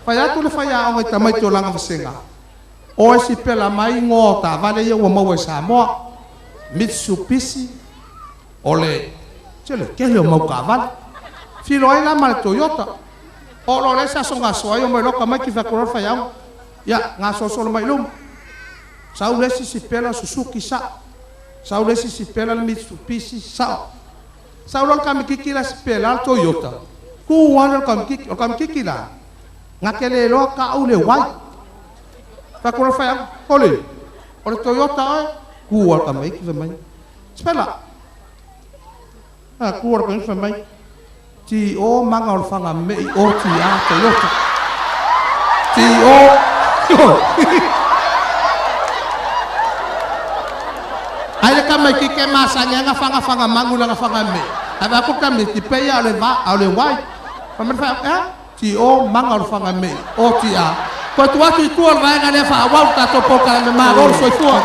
Fai atu le faiaoga i tamaiti o lana vasega, O e sipela mai igoa o taavale ia ua maua i Samoa, Mitsubishi, o le tele tele o mau taavale. Filo ai la ma le Toyota. Oo loa i le isi aso gasoa ai, omai loa tamaiti fai atu loa le faiaoga, Ia, gasolosolo mai i luma. Sau le isi sipela Susuki sao. Sau le isi sipela le Mitsubishi sao. Sau loa le tamaititi la sipela le Toyota, tu lava lea o le tamaititi. O le tamaititi la, na te le iloa tau le Y. Fai atu loa le faiaoga, Hole, o le Toyota oe? Tu lava le tamaiti fai mai, Sipela! A tu lava le tamaiti fai mai, T O maga o le faga mei O T A Toyota. T O Ai le tamaititi e masani ai na fagafaga manu i lana faga mei. Ae vaai atu le tamaiti pei lava o le va a o le Y. Fai mai le faaiuga, e a? T O maga o le faga mei O T A. Toe tuu atu i tua le vaega lea faaauau le tatou polokalame. Malo le soifua.